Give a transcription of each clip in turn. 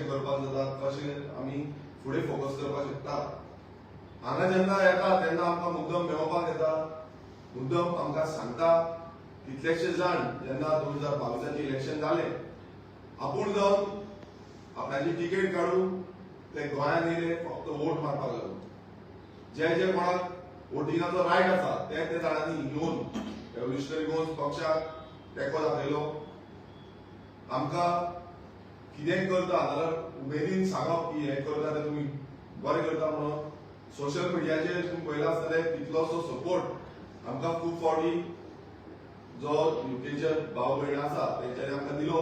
कशें करपाक जाता, कशें आमी फुडें फोकस करपाक शकता. हांगा जेन्ना येता तेन्ना आमकां मुद्दम मेळोवपाक येता, मुद्दम आमकां सांगता. कितलेशे जाण जेन्ना 2022आचें इलेक्शन जालें, आपूण जावन आपणाची तिकेट काडून ते गोंयांत येयले फक्त वोट मारपाक लागून. जे जे कोणाक वोटिंगाचो रायट आसा ते ते जाणांनी येवन रेव्होल्युशनरी गोवन्स पक्षाक तेंको दाखयलो. आमकां कितेंय करता जाल्यार उमेदीन सांगप की हें करता तें तुमी बरें करता म्हणून. सोशल मिडियाचेर तुमी पळयलां आसतलें, कितलोसो सपोर्ट आमकां खूब फावटी जो युकेचे भाव भयण आसा तेंच्यांनी आमकां दिलो.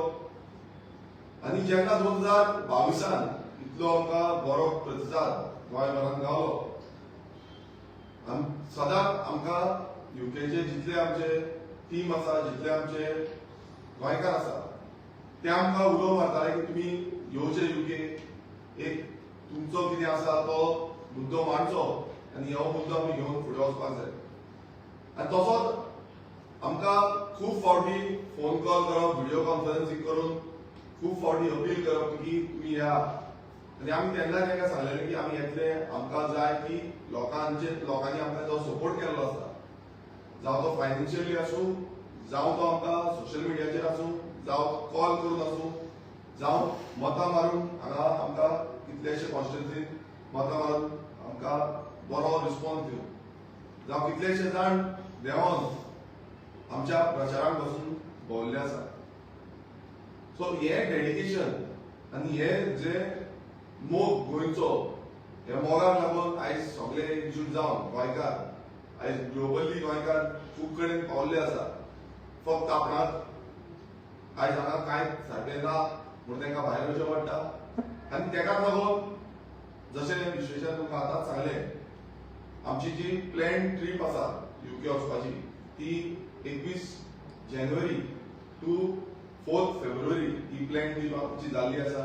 आनी जेन्ना 2022आन इतलो आमकां बरो प्रतिसाद गोंयभरान गावलो, सदांच आमकां युकेचे जितले आमचे टीम आसा, जितले आमचे गोंयकार आसा, ते आमकां उलो मारताले की तुमी येवचे युके, एक तुमचो कितें आसा तो मुद्दो मांडचो आनी हो मुद्दो आमी घेवन फुडें वचपाक जाय. आनी तसोच आमकां खूब फावटी फोन कॉल करप, व्हिडिओ कॉन्फरन्सींग करून खूब फावटी अपील करप की तुमी या. आनी आमी तेन्ना तांकां सांगलेलें की आमी येतले, आमकां जाय की लोकांनी आमकां जो सपोर्ट केल्लो आसा, जावं तो फायनान्शियली आसूं, जावं तो आमकां सोशल मिडियाचेर आसूं, जावं कॉल करून आसूं, जावं मतां मारून हांगा आमकां कितलेशे कॉन्स्टिट्युन्सीन मतां मारून आमकां बरो रिस्पॉन्स दिवन, जावं कितलेशे जाण देंवोन आमच्या प्रचाराक बसून भोंवल्ले आसा. सो हे डेडिकेशन आनी हे जे मोग गोंयचो, ह्या मोगाक लागून आयज सगळे एकजूट जावन गोंयकार आयज ग्लोबली गोंयकार खूब कडेन पावल्ले आसा. फक्त आपणाक आयज हांगा कांय सारकें ना म्हणून तांकां भायर वचचें पडटा. आनी तेकाच लागून जशें विश्वेशान तुमकां आतांच सांगलें, आमची जी प्लॅन ट्रीप आसा युके वचपाची, ती 21 जानेवारी टू 4 फेब्रुवारी ही प्लॅन ट्रीप आमची जाल्ली आसा.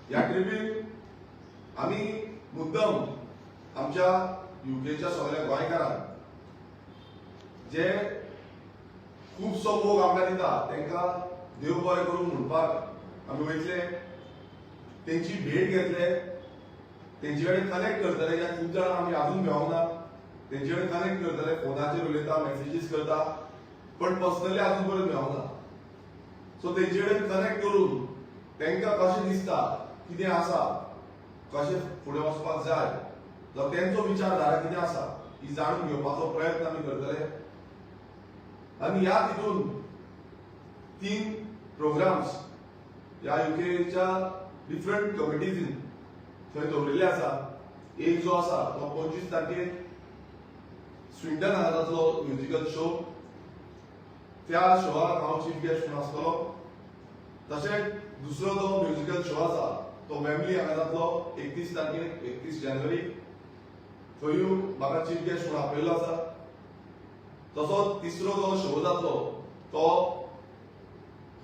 ह्या ट्रिपीन आमी मुद्दम आमच्या युकेच्या सगळ्या गोंयकारांक, जे खुबसो मोग आमकां दिता, तांकां देव बरें करूं म्हणपाक आमी वयतले, तेंची भेट घेतले, तेंचे कडेन कनेक्ट करतले. कित्याक खूब जाणां आमी अजून मेळोंक ना. तेंचे कडेन कनेक्ट करतले. फोनाचेर उलयता, मॅसेजीस करता, पण पर्सनली अजून पर्यंत मेळोंक ना. सो तेंचे कडेन कनेक्ट करून तांकां कशें दिसता, कितें आसा, कशें फुडें वचपाक जाय, जावं तेंचो विचारधारा कितें आसा, ही जाणून घेवपाचो प्रयत्न आमी करतले. आनी ह्या तितून तीन प्रोग्राम्स ह्या युकेच्या डिफरंट कमिटीजीन थंय दवरिल्ले आसा. एक जो आसा तो 25 तारखेर स्विंडन हांगा जातलो म्युजिकल शो. त्या शोवाक हांव चीफ गेस्ट म्हणून आसतलो. तशेंच दुसरो जो म्युजिकल शो आसा तो वेम्बली हांगा जातलो 31 तारखेर, 31 जानेवारी. थंयूय म्हाका चीफ गेस्ट म्हणून आपयल्लो आसा. तसोच तिसरो जो शो जातलो तो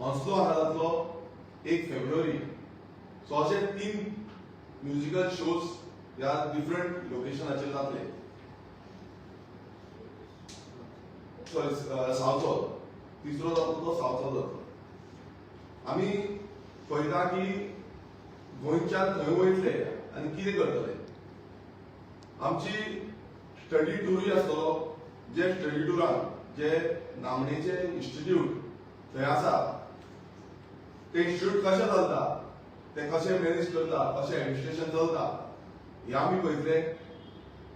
हॉन्सलो हांगा जातलो 1 फेब्रुवारी. सो अशे तीन म्युजिकल शोज ह्या डिफरंट लोकेशनाचेर जातले. सॉरी, सावथॉल. तिसरो जातलो तो सावथॉल जातलो. आमी पळयता की गोंयच्यान खंय वयतले आनी कितें करतले. आमची स्टडी टुरूय आसतलो, जे स्टडी टुरान जे नामनेचे इन्स्टिट्यूट थंय आसा, ते इन्स्टिट्यूट कशें चलता, ते कशें मॅनेज करता, कशें एडमिनिस्ट्रेशन चलता, हें आमी पळयतले.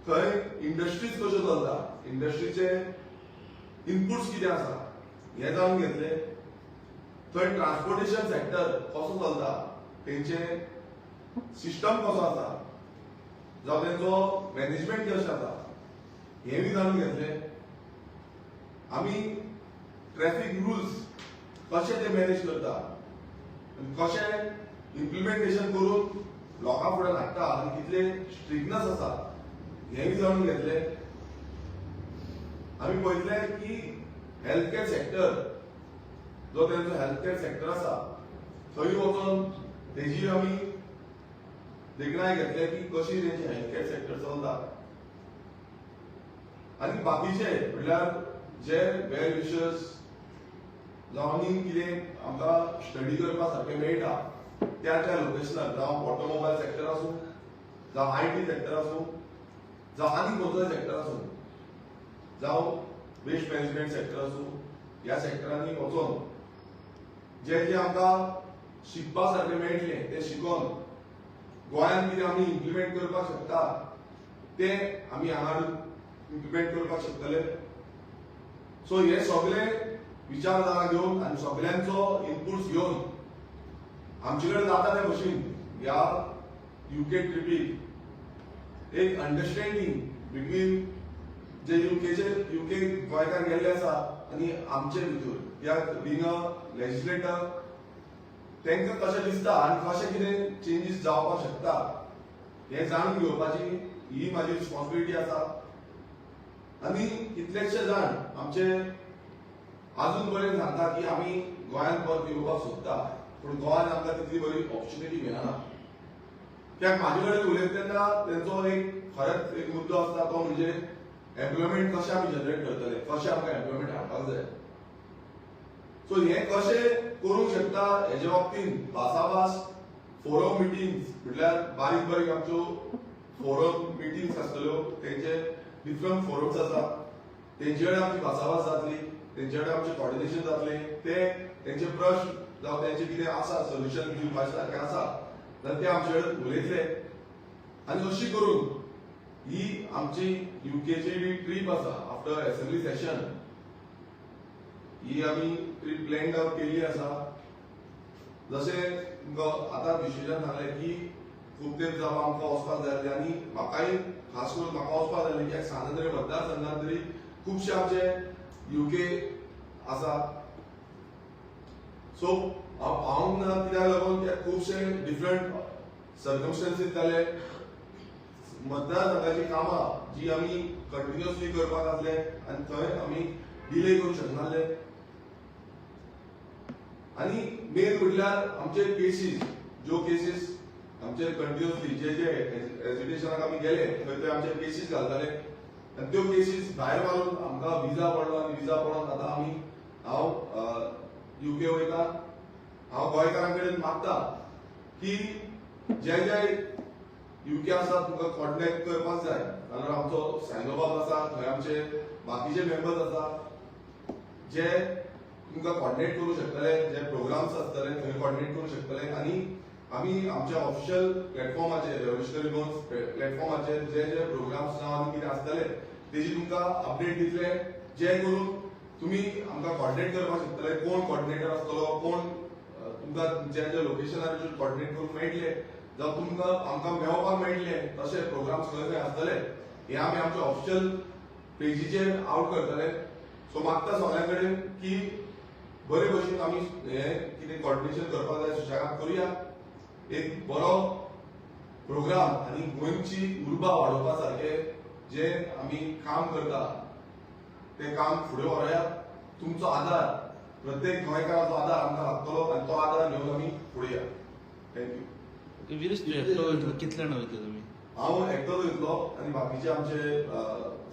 थंय इंडस्ट्रीज कश्यो चलता, इंडस्ट्रीचे इनपुट्स कितें आसा, हें जाणून घेतले. थंय ट्रान्सपोर्टेशन सेक्टर कसो चलता, तेंचे सिस्टम कसो आसा, जावं तेंचो मॅनेजमेंट कशें आसा, हें बी जाणून घेतले. आमी ट्रॅफिक रुल्स कशे ते मॅनेज करता आनी कशें इम्प्लिमेंटेशन करून लोकां फुडें हाडटा आनी कितले स्ट्रिक्टनस आसा, हेंय जाणून घेतले. आमी पळयतले की हेल्थ केअर सेक्टर जो तेंचो हेल्थ केअर सेक्टर आसा, थंय वचोन तेजी आमी देखणाय घेतले की कशी तेंची हेल्थ केअर सेक्टर चलता. आनी बाकीचे म्हणल्यार जे वेल विशर्स जावं आनी कितें आमकां स्टडी करपा सारकें मेळटा. त्या त्या लोकेशनार, जावं ऑटोमोबायल सेक्टर आसूं, जावं IT sector आसूं, जावं आनी खंयचोय सेक्टर आसूं, जावं वेस्ट मॅनेजमेंट सेक्टर आसूं, ह्या सेक्टरांनी वचोन जे जे आमकां शिकपा सारकें मेळटलें तें शिकोन गोंयांत कितें आमी इम्प्लिमेंट करपाक शकता तें आमी हांगा इम्प्लिमेंट करपाक शकतले. सो हे सगळे विचारधारा घेवन आनी सगळ्यांचो इनपुट्स घेवन आमचे कडेन जाता ते भशेन ह्या युके ट्रिपीक एक अंडरस्टँडींग बिटवीन जे युकेचे युके गोंयकार गेल्ले आसा आनी आमचे भितर, कित्याक बींग अ लेजिस्लेटर तांकां कशें दिसता आनी कशें कितें चेंजीस जावपाक शकता हें जाणून घेवपाची ही म्हाजी रिस्पॉन्सिबिलिटी आसा. आनी कितलेशे जाण आमचे अजून पर्यंत सांगता की आमी गोंयांत परत येवपाक सोदता, पूण गोंयांत आमकां तितली बरी ऑपॉर्च्युनिटी मेळना. कित्याक म्हाजे कडेन उलयता तेन्ना तेंचो एक खरेंच एक मुद्दो आसता, तो म्हणजे एम्प्लॉयमेंट कशें आमी जनरेट करतले, कशें आमकां एम्प्लॉयमेंट हाडपाक जाय. सो हें कशें करूंक शकता हेजे बाबतींत भासाभास, फोरम मिटिंग्स, म्हटल्यार बारीक बारीक आमच्यो फोरम मिटिंग्स आसतल्यो. तेंचे डिफरंट फोरम्स आसा, तेंचे कडेन आमची भासाभास जातली, तेंचे कडेन आमचें कॉर्डिनेशन जातलें. ते तेंचे प्रश्न जावं तेंचे कितें आसा सोल्युशन दिवपाचें सारकें आसा जाल्यार ते आमचे कडेन उलयतले. आनी अशी करून ही आमची युकेची जी ट्रीप आसा, आफ्टर असेंब्ली सेशन ही आमी ट्रीप प्लॅन आउट केल्ली आसा. जशें तुमकां आतां विशेशान सांगलें की खूब तेंप जालो आमकां वचपाक जाय आसलें आनी म्हाकाय खास करून म्हाका वचपाक जाय आसलें, कित्याक सांत आंद्रे मतदारसंघात तरी खुबशे आमचे युके आसा. सो हांव पावूंक ना कित्याक लागून, कित्याक खुबशे डिफरंट सर्कमस्टन्सीस जाले. मतदारसंघाची कामां जी आमी कंटिन्युअसली करपाक आसले आनी थंय आमी डिले करूंक शकनासले. आनी मेन म्हटल्यार आमचे केसीस, ज्यो केसीस आमचे कंटिन्युअसली जे जे एजिटेशनाक आमी गेले थंय थंय आमचे केसीस घालताले आनी त्यो केसीस भायर मारून आमकां विजा पडलो. आनी विजा पडोन आतां आमी हांव युके वयता. हांव गोंयकारां कडेन मागता की जे जे युके आसा तुमकां कॉन्टेक्ट करपाक जाय, कारण आमचो सायनोबाब आसा थंय, आमचे बाकीचे मेंबर्स आसा जे तुमकां कॉर्डिनेट करूं शकतले, जे प्रोग्राम्स आसतले थंय कॉर्डिनेट करूं शकतले. आनी आमी आमच्या ऑफिशियल प्लॅटफॉर्माचेर, रेव्होल्युशनरी गोवन्स प्लॅटफॉर्माचेर जे जे प्रोग्राम्स जावं आनी कितें आसतले तेजी तुमकां अपडेट दितले, जे करून तुमी आमकां कॉर्डिनेट करपाक शकतले. कोण कॉर्डिनेटर आसतलो, कोण तुमकां ज्या ज्या लोकेशनार कॉर्डिनेट करूंक मेळटले जावं तुमकां आमकां मेळपाक मेळटले, तशे प्रोग्राम्स खंय खंय आसतले हे आमी आमच्या ऑफिशियल पेजीचेर आवट करतले. सो मागता सगळ्यां कडेन की बरे भशेन आमी हे कितें कॉर्डिनेशन करपाक जाय सुशेगाद करुया, एक बरो प्रोग्राम आनी गोंयची उर्बा वाडोवपा सारकें जे आमी काम करता तें काम फुडें व्हरुया. तुमचो आदार, प्रत्येक गोंयकाराचो आदार आमकां लागतलो आनी तो आदार घेवन आमी फुडें या. Thank you. Viresh, तूं एकटो वयतलो? कितले जाणां वयतले तुमी? हांव एकटोच वयतलो आनी बाकीचे आमचे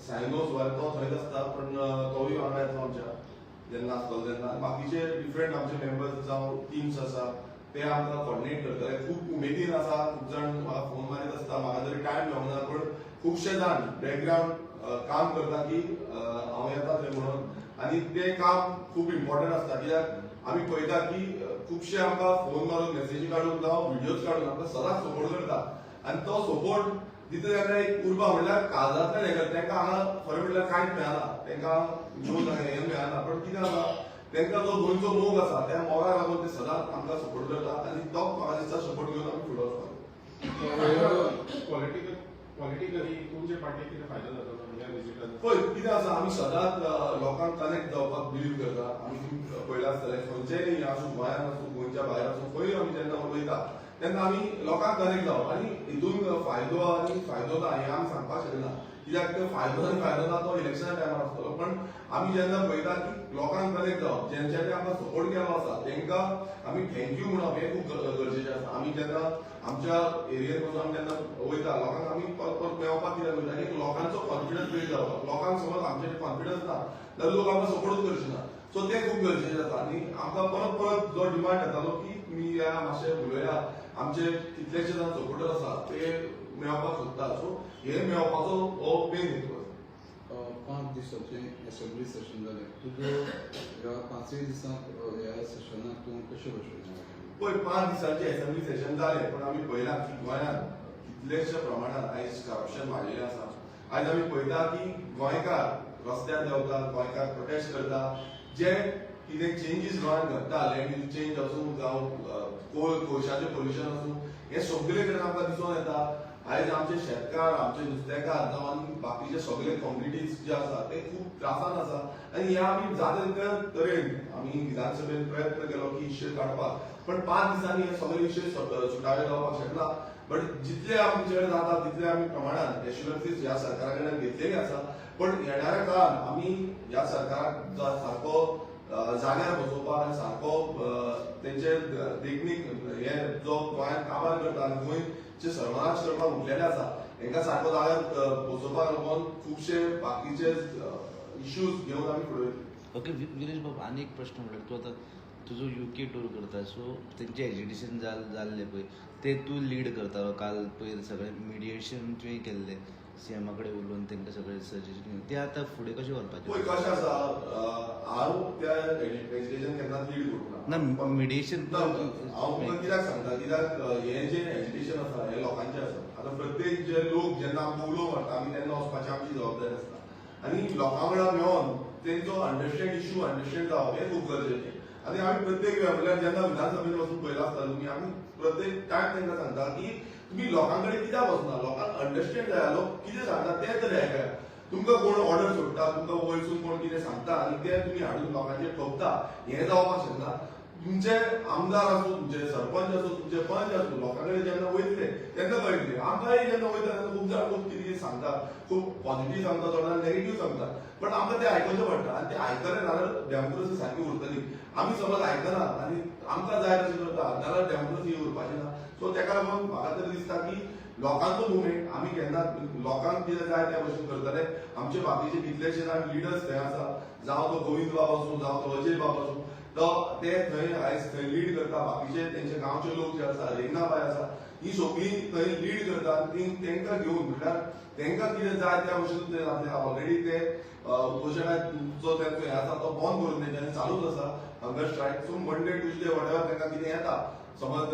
सायनोस वा तो थंयच आसता, पण तोवूय वांगडा येतलो आमच्या जेन्ना आसतलो तेन्ना. बाकीचे डिफरंट आमचे मेंबर्स जावं टिम्स आसा ते आमकां कॉर्डिनेट करतले. खूब उमेदीन आसा, खूब जाण म्हाका फोन मारीत आसता. म्हाका तरी टायम मेळना, पूण खुबशे जाण बॅकग्रावंड काम करता की हांव येता थंय म्हणून. आनी तें काम खूब इम्पॉर्टंट आसता, कित्याक आमी पळयता की खुबशे आमकां फोन मारून, मेसेजी काडून जावं व्हिडियोज काडून आमकां सदांच सपोर्ट करता. आनी तो सपोर्ट दिता तेन्ना एक उर्बा, म्हणल्यार काळजांतल्यान हें करता. तांकां हांगा खरें म्हणल्यार कांयच मेळना, तांकां घेवन हें मेळना, पण कितें आसा, तांकां जो गोंयचो मोग आसा त्या मोगाक लागून ते सदांच आमकां सपोर्ट करता. आनी तो म्हाका दिसता सपोर्ट घेवन आमी फुडें वचपाक जाय. पॉलिटिकली तुमच्या पार्टीक कितें फायदो जातलो ह्या विजिटाचो? पळय, कितें आसा, आमी सदांच लोकांक कनेक्ट जावपाक बिलीव करता. आमी तुमी पळयलां आसतलें, खंयचेय आसूं, गोंयांत आसूं, गोंयच्या भायर आसूं, खंय आमी जेन्ना उलयता तेन्ना आमी लोकांक कनेक्ट जावप. आनी हितून फायदो आनी फायदो ना हें आमी सांगपाक शकना, कित्याक ते फायदो आनी फायदो ना तो इलेक्शना टायमार आसतलो. पण आमी जेन्ना पळयता की लोकांक कनेक्ट जावप, जेंच्यांनी आमकां सपोर्ट केलो आसा तांकां आमी thank you म्हणप हें खूब गरजेचें आसा. आमी जेन्ना आमच्या एरियेन वचून आमी जेन्ना वयता, लोकांक आमी परत परत मेळपाक कित्याक वयता की लोकांचो कॉन्फिडन्स बिल्ड जावपाक. लोकांक समज आमचेर कॉन्फिडन्स ना जाल्यार लोक आमकां सपोर्टूच करचे ना. सो तें खूब गरजेचें आसा. आनी आमकां परत परत जो डिमांड येतालो की तुमी या मातशें उलया, आमचे कितलेशे जाण सपोर्टर आसा ते मेळपाक सोदता. सो हे मेळपाचो हो मेन हेतू आसा. 5 दिसाचें असेंब्ली सेशन जालें, तुजो ह्या 5 दिसांक ह्या सेशनाक तूं कशें भशेन? पळय, 5 दिसांचें असेंब्ली सेशन जालें, पण आमी पळयलां की गोंयांत कितलेशा प्रमाणात आयज करप्शन वाडलेलें आसा. आयज आमी पळयता की गोंयकार रस्त्यार देंवता, गोंयकार प्रोटेस्ट करता, जे कितें चेंजीस गोंयांत घडटा, लँड यूज चेंज आसूं जावं कोळशाचें पोल्युशन आसूं, हें सगळे कडेन आमकां दिसून येता. आयज आमचे शेतकार, आमचे नुस्तेकार जावं आनी बाकीचे सगळे कम्युनिटीज जे आसा ते खूब त्रासान आसा. आनी हे आमी जाता तितल्या तरेन आमी विधानसभेन प्रयत्न केलो की इश्यू काडपाक, पण 5 दिसांनी हे सगळे इश्यू सुटावे जावपाक शकना. बट जितले आमचे कडेन जाता तितले आमी प्रमाणान एश्युरन्सीस ह्या सरकारा कडल्यान घेतलेली आसा. पण येणाऱ्या काळान आमी ह्या सरकाराक सारको जाग्यार बसोवपाक आनी सारको तेंचे देखणीक हे जो गोंयांत काबार करता आनी गोंयचे सर्वनाश करपाक उठलेले आसा, हेंकां सारको जाग्यार बसोवपाक लागून खुबशे बाकीचे इश्यूज घेवन आमी फुडें वयतले. ओके विरेश बाब, आनी एक प्रश्न म्हणल्यार तूं आतां तुजो UK tour करता, सो तेंचे एजिटेशन जाल्लें पळय ते तूं लीड करतालो. काल पयर सगळें मिडिएशन तुवें केल्लें, सीएमा कडेन उलोवन तांकां सगळें सजेशन, ते आतां फुडें कशें व्हरपाचें? पळय कशें आसा, हांव त्या एजिटेशन केन्नाच लीड करूंक ना, मिडिएशन ना, हांव तुमकां कित्याक सांगता, कित्याक हें जें एजिटेशन आसा हें लोकांचें आसा. आतां प्रत्येक जे लोक जेन्ना आमकां उलो मारता आमी तेन्ना वचपाची आमची जबाबदारी आसता आनी लोकां वांगडा मेळोन तेंचो अंडरस्टँड इशू अंडरस्टँड जावप हें खूब गरजेचें. आनी आमी प्रत्येक वेळार म्हणल्यार जेन्ना विधानसभेन वचून पळयलां आसता तुमी, आमी प्रत्येक टायम तांकां सांगता की तुमी लोकां कडेन कित्याक वचना, लोकांक अंडरस्टँड जाय, लोक कितें सांगता तें तरी आयकया. तुमकां कोण ऑर्डर सोडटा, तुमकां वयरसून कोण कितें सांगता आनी तें तुमी हाडून लोकांचेर थोपता, हें जावपाक शकना. तुमचे आमदार आसूं, तुमचे सरपंच आसूं, तुमचे पंच आसूं, लोकां कडेन जेन्ना वयतले तेन्ना कळटलें. आमकांय जेन्ना वयता तेन्ना खूब जाण खूब कितें कितें सांगता, खूब पॉझिटीव सांगता, थोडे जाण नेगेटीव सांगता, पण आमकां तें आयकुचें पडटा आनी तें आयकलें जाल्यार डेमोक्रेसी सारकी उरतली. आमी समज आयकना आनी आमकां जाय तशें करता जाल्यार डेमोक्रेसी उरपाची ना. सो तेका लागून म्हाका तरी दिसता की लोकांचो मुवमेंट आमी केन्ना लोकांक कितें जाय त्या भशेन करतले. आमचे बाकीचे कितलेशे जाण लिडर्स थंय आसा, जावं तो गोविंद बाब आसूं, जावं तो अजय बाब आसूं, तो ते थंय आयज थंय लीड करता. बाकीचे तेंचे गांवचे लोक जे आसा, रेगनाबाय आसा, ही सगळीं थंय लीड करता आनी तेंकां घेवन म्हणल्यार तेंकां कितें जाय त्या भशेन ते जातले. ऑलरेडी ते उपोशणाचो तेंचो हें आसा तो बंद करून तेंच्यांनी चालूच आसा hunger strike. So Monday Tuesday whatever तेंकां कितें येता, समज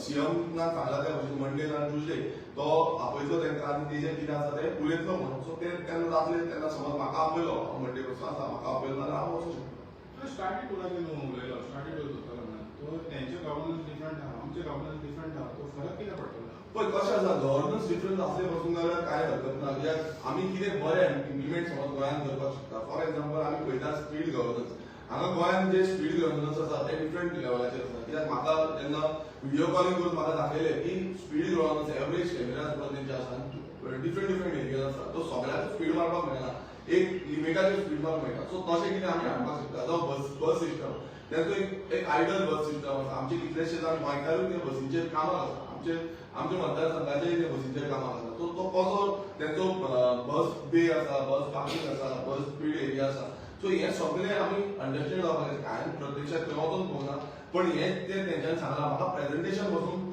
सीएम ना सांगला त्या भशेन मंडे ना ट्युजडे तो आपयतलो तेंकां आनी तेजेर कितें आसा तें उलयतलो म्हणून. सो ते तेन्ना जातले, तेन्ना समज म्हाका आपयलो, हांव मंडे पासून आसा, म्हाका आपयलो जाल्यार हांव वचूंक शकता. तुवें स्टार्टी टुराचेर न्हू उलयलो, स्टार्टी टूर करतलो म्हणून, तो तेंचे गव्हर्नन्स डिफरंट आहा, आमचे गव्हर्नन्स डिफरंट आहा, तो फरक कितें पडटलो? पळय कशें आसा, गव्हर्नन्स डिफरंस आसले पासून जाल्यार कांय हरकत ना, कित्याक आमी कितें बरें इम्प्लिमेंट समज गोंयांत करपाक शकता. फॉर एक्झाम्पल आमी पळयता स्पीड गव्हर्नन्स, हांगा गोंयांत जे स्पीड गव्हर्नन्स आसा ते डिफरंट लेवलाचेर आसा. कित्याक म्हाका जेन्ना व्हिडियो कॉलिंग करून म्हाका दाखयलें की स्पीड गव्हर्नन्स एवरेज कॅमेराज म्हणून तेंचे आसा, डिफरंट डिफरंट एरियाज आसा, तो सगळ्याक स्पीड मारपाक मेळना, एक लिमिटाचेर स्पीड मारपाक मेळटा. सो तशें कितें आमी हाडपाक शकता. जावं बस सिस्टम, तेंचो एक आयडल बस सिस्टम आसा. आमचे कितलेशे जाण गोंयकारूय ते बसींचेर कामाक आसा, आमचे मतदारसंघाचे ते बसींचेर कामाक आसा. सो तो कसो तेंचो बस बे आसा, बस पार्किंग आसा, बस स्पीड एरिया आसा. सो हे सगळे आमी अंडरस्टँड जावपाक जाय. हांवें प्रत्यक्षात खंय वचून पळोवना, पण हे ते तेंच्यांनी सांगलां. म्हाका प्रेझेंटेशन बसून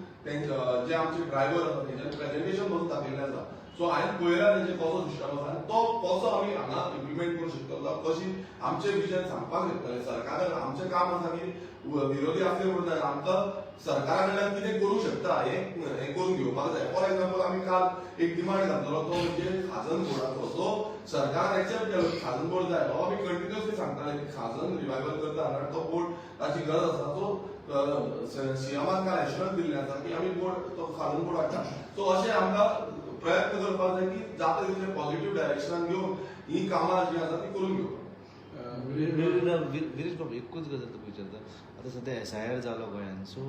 जे आमचे ड्रायव्हर आसा तेंच्यांनी प्रेझेंटेशन बसून दाखयल्लें आसा. सो हांवें पळयला तेंचे कसो सिस्टम आसा आनी तो कसो आमी हांगा इम्प्लिमेंट करूंक शकतलो, जावं कशी आमचें विजन सांगपाक शकतले सरकारान. आमचें काम आसा की विरोधी आसले म्हणून जायना, आमकां सरकारा कडल्यान कितें करूंक शकता हें करून घेवपाक जाय. फॉर एक्झाम्पल आमी काल एक डिमांड घातलेलो तो म्हणजे खाजन बोर्डाचो, जो सरकारान एक्सेप्ट केलो की खाजन बोर्ड जाय. बाबा आमी कंटिन्युअसली सांगताले की खाजन रिवायवल करता आनी तो बोर्ड ताची गरज आसा. सो सीएमान काल एश्युरन्स दिल्लें आसा की आमी बोर्ड तो खाजन बोर्ड हाडटा. सो अशें आमकां प्रयत्न करपाक जाय की जाता तितले पॉझिटिव्ह डायरेक्शनान घेवन ही कामां जीं आसा ती करून घेवपाक. विरेश बाब, एकूच गजाल तुका विचारता, आतां सद्या SIR जालो गोंयांत, सो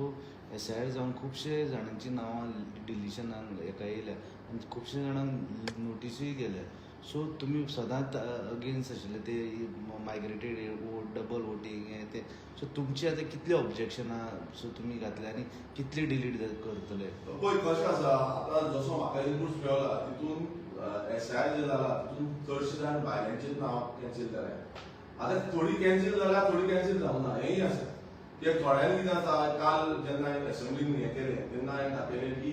SIR जावन खुबशे जाणांची नांवां डिलिशनाक हेका येयल्या आनी खुबशे जाणांक नोटिसूय गेल्या. सो तुमी सदांच अगेन्स्ट आशिल्ले ते मायग्रेटेड वोट, डबल वोटींग हें तें, सो तुमची आतां कितली ऑब्जेक्शनां सो तुमी घातले आनी कितली डिलीट करतले? पळय कशें आसा, आतां जसो म्हाका इनपुट्स मेळला तितून SIR जे जाला तितून चडशे जाण भायल्यांचेच नांव कॅन्सील जाल्या. आतां थोडी कॅन्सील जाल्या, थोडी कॅन्सील जावना, हेंय आसा. की थोड्यांनी कितें आसा, काल जेन्ना एसेंब्लीन हें केलें तेन्ना हांवें दाखयलें की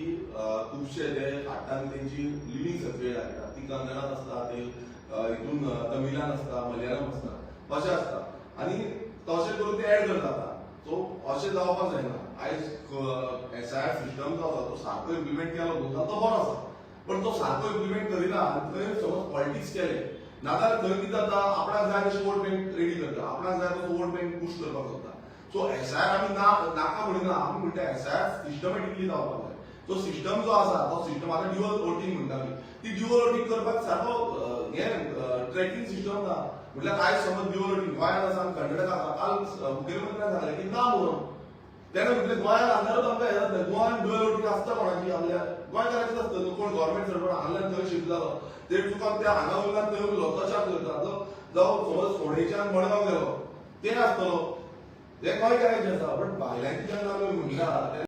खुबशे जे हाडटा आनी तेंची लिव्हींग सर्टिफिकेट हाडटा, ती कन्नडान आसता, ते हितून तमिळान आसता, मलयाळम आसता, अशें आसता आनी तशें करून ते एड करता. आतां सो अशें जावपाक जायना. आयज एसआयआर सिस्टम जो आसा तो सारको इम्प्लिमेंट केलो न्हू जाल्यार तो बरो आसा, पण तो सारको इम्प्लिमेंट करिना आनी थंय समज पॉलिटिक्स केले नाजाल्यार थंय कितें जाता, आपणाक जाय तशें वोट बँक रेडी करता, आपणाक जाय तसो वोट बँक पुश करपाक सोदता. सो एसआयआर आमी ना नाका म्हणिना, आमी म्हणटा एसआयआर सिस्टमॅटिकली जावपाक जाय. तो सिस्टम जो आसा तो सिस्टम आतां ड्युअल वोटींग म्हणटा आमी, ती ड्युअल वोटींग करपाक सारको हें ट्रॅकिंग सिस्टम ना. म्हटल्यार आयज समज ड्युअल वोटींग गोंयांत आसा आनी कर्नाटका आसा. काल मुखेलमंत्र्यान सांगलें की ना म्हणून तेणें म्हटलें गोंयांत आसल्यारूच आमकां हें जातलें. गोंयांत ड्युअल वोटींग आसता कोणाची, आपल्या गोंयकाराचीच आसता न्हू. कोण गव्हर्मेंट सर्वंट हांगाल्यान थंय शिफ्ट जालो, ते चुकोन ते हांगा उरला, थंय उरलो, तशें करता. जावं समज फोंडेच्यान मडगांव गेलो, ते आसतलो, ते गोंयकारांचे आसा, बट भायल्यांची जेन्ना आमी म्हणटा तेन्ना